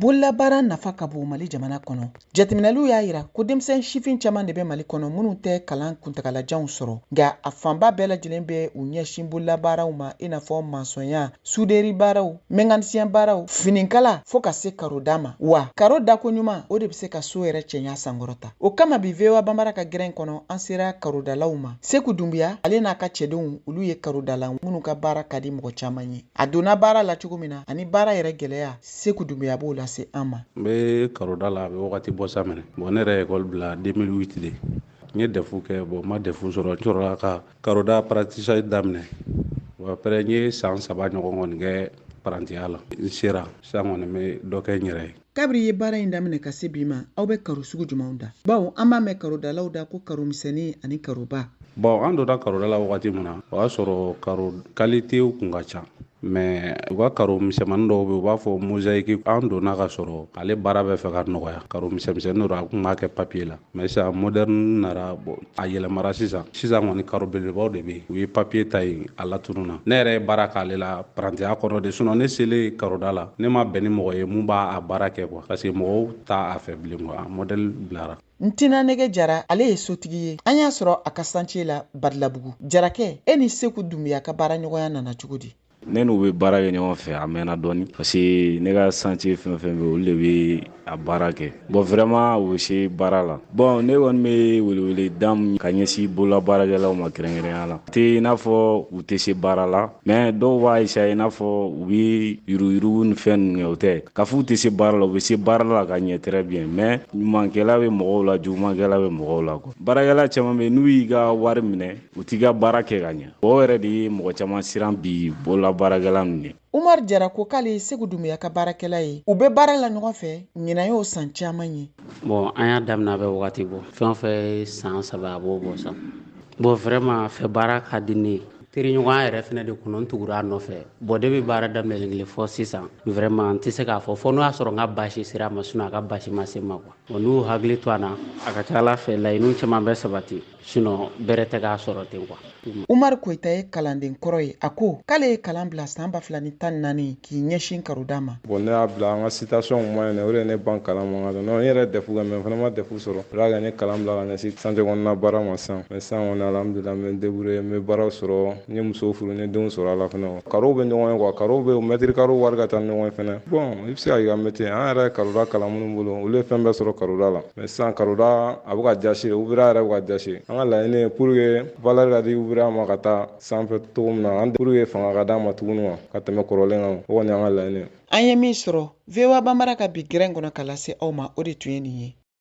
Bololabaara nafa ka bon Mali jamana kɔnɔ. Jateminɛliw y'a yira ko denmisɛn sifin caman de bɛ Mali kɔnɔ minnu tɛ kalan kuntagalajanw sɔrɔ, nka a fanba bɛɛ lajɛlen bɛ u ɲɛsin bololabaaraw ma i n'a fɔ masɔnya, suderi baaraw, mɛkanisiyɛn baaraw, finikala fo ka se karoda ma. Wa karo dako ɲuman, o de bɛ se ka so yɛrɛ cɛɲa sankɔrɔta. O kama bi VOA Banbara ka gɛrɛn kɔnɔ, an sera karodalaw ma. Seku Dunbuya, ale n'a ka cɛdenw, olu ye karodala minnu ka baara ka di mɔgɔ caman ye. A donna baara la cogo min na ani baara yɛrɛ gɛlɛya, Seku Dunbuya b'o lase an ma. N bɛ karoda la, a bɛ wagati bɔ sa minɛ. Bon, ne yɛrɛ ye école bila 2008 de. N ye DEF kɛ, bon, n ma DEF sɔrɔ, n sɔrɔla ka karoda apprentissage daminɛ. Bon, après n ye san 3 ɲɔgɔn kɔni kɛ parantiya la. N sera sisan kɔni, n bɛ dɔ kɛ n yɛrɛ ye. Kabiri i ye baara in daminɛ ka se bi ma, aw bɛ karo sugu jumɛnw da? Bawo an b'a mɛn karodalaw da ko karo misɛnnin ani karoba. Bon, an donna karoda la wagati min na, o y'a sɔrɔ karo qualité kun ka ca. Mais u ka karo misɛnmanin dɔw bɛ yen, u b'a fɔ mosaïque. An donna ka sɔrɔ ale baara bɛ fɛ ka nɔgɔya. Karo misɛnmisɛnnin dɔ, a kun b'a kɛ papier la. Mais sisan moderne nana, bon, a yɛlɛmara sisan. Sisan kɔni karo belebelebaw de bɛ yen. U ye papier ta yen, a latununa. Ne yɛrɛ ye baara k'ale la parantiya kɔnɔ de. Sinon ne selen karoda la, ne ma bɛn ni mɔgɔ ye mun b'a a baara kɛ quoi. Parce que mɔgɔw t'a a fɛ bilen quoi. A modèle bilara. Ntina Nege Jara, ale ye sotigi ye. An y'a sɔrɔ a ka chantier la Badilabugu. Jarakɛ, e ni Seku Dunbuya ka baara ɲɔgɔnya nana cogo di? Ne n'u bɛ baara kɛ ɲɔgɔn fɛ, a mɛnna dɔɔni, parce que ne ka chantier fɛn fɛn bɛ, olu de bɛ a baara kɛ. Bon, vraiment, u bɛ se baara la. Bon, ne kɔni bɛ welewele da min ka ɲɛsin bolola baarakɛlaw ma kɛrɛnkɛrɛnnenya la, tɛ i n'a fɔ u tɛ se baara la, mais dɔw b'a essayer i n'a fɔ u bɛ yuruguyurugu ni fɛn ninnu kɛ. O tɛ k'a fɔ u tɛ se baara la, u bɛ se baara la ka ɲɛ très bien, mais ɲumankɛla bɛ mɔgɔw la, jugumankɛla bɛ mɔgɔw la quoi. Baarakɛla caman bɛ yen, n'u y'i ka wari minɛ, u t'i ka baara kɛ ka ɲɛ. O yɛrɛ de ye mɔgɔ caman siran bi bolola baarakɛla ninnu ye. Umar Jara ko k'ale ye Seku Dunbuya ka baarakɛla ye. U bɛ baara la ɲɔgɔn fɛ, ɲinan y'o san caman ye. Bon, an y'a daminɛ, a bɛ wagati bɔ. Fɛn o fɛn ye san 3, a b'o bɔ sa. Bon, vraiment, a fɛ baara ka di ne ye. Teriɲɔgɔnya yɛrɛ fɛnɛ de kɔnɔ, n tugura a nɔfɛ. Bon, de bɛ baara daminɛ kelen fɔ sisan. Vraiment, n tɛ se k'a fɔ fɔ n'o y'a sɔrɔ n ka baasi sera a ma, sinon a ka baasi ma se n ma quoi. Bon, n'u hakili to an na, a ka ca Ala fɛ, laɲiniw caman bɛ sabati. Sinon bɛrɛ tɛ k'a sɔrɔ ten quoi. Umar Koyita ye kalanden kɔrɔ ye. A ko k'ale ye kalan bila san 2014 k'i ɲɛsin karoda ma. Bon, ne y'a bila, an ka situation kun ma ɲi, o de ye ne ban kalan ma. Nka non, n yɛrɛ DEF kɛ, mais n fana ma DEF sɔrɔ. O de y'a kɛ n ye kalan bila ka ɲɛsin chantier kɔnɔna baara ma sisan. Mais sisan kɔni, alhamdulillah, n bɛ n débrouiller, n bɛ baaraw sɔrɔ, n ye muso furu, n ye denw sɔrɔ a la fana. Karow bɛ ɲɔgɔn ye quoi, karow bɛ mètre carré wari ka taa ni ɲɔgɔn ye fana. Bon, i bɛ se ka k'i ka métier. An yɛrɛ ye karoda kalan minnu bolo, olu ye fɛn bɛɛ sɔrɔ karoda la. Mais sisan karoda a bɛ ka jasi, ouvrier yɛrɛ bɛ ka jasi. An ka laɲini ye pour que valeur ka di ouvrier ma ka taa sanfɛ cogo min na, an pour que fanga ka d'a ma tuguni wa ka tɛmɛ kɔrɔlen kan. O kɔni y'an ka laɲini ye. An ye min sɔrɔ VOA Banbara ka bi gɛrɛn kɔnɔ ka lase aw ma, o de tun ye nin ye.